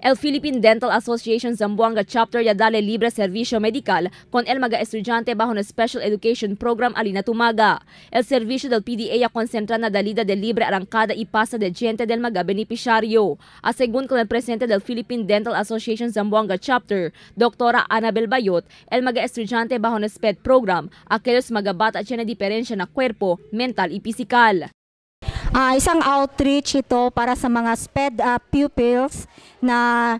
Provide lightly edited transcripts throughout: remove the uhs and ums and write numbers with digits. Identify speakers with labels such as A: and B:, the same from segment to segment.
A: El Philippine Dental Association Zamboanga Chapter ya dale libre servicio medical con el mga estudiante bajo un Special Education Program alina tumaga. El servicio del PDA ya concentra na dalida de libre arrancada y pasta de diente del mga beneficiario. A según con el presidente del Philippine Dental Association Zamboanga Chapter, Doctora Anabel Bayot, el mga estudiante bajo un SPED program, aquellos mga bata tiene diferencia na cuerpo, mental y physical.
B: Isang outreach ito para sa mga SPED pupils na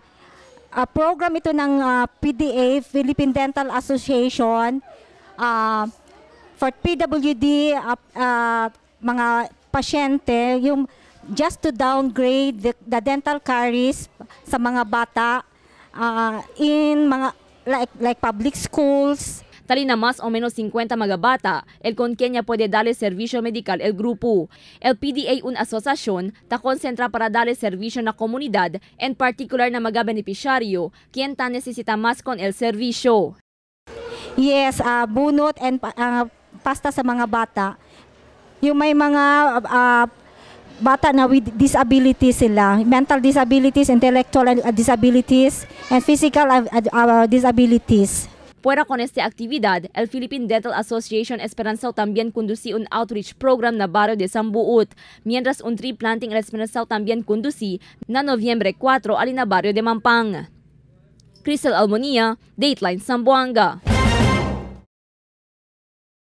B: program ito ng PDA, Philippine Dental Association, for PWD mga pasyente, yung just to downgrade the dental caries sa mga bata in mga like public schools.
A: Talina más o menos 50 mga bata, el con quien ya puede darle servicio medical el grupo. El PDA, una asociación, ta concentra para darle servicio na comunidad, en particular na mga beneficiario, quien ta necesita más con el servicio.
B: Yes, bunot and pasta sa mga bata. Yung may mga bata na with disabilities sila, mental disabilities, intellectual disabilities, and physical disabilities.
A: Fuera con esta actividad, el Philippine Dental Association Esperanzao también conducí un outreach program na barrio de Sambuut, mientras un tree planting el Esperanzao también conducí na Noviembre 4 alina barrio de Mampang. Crystal Almonia, Dateline Zamboanga.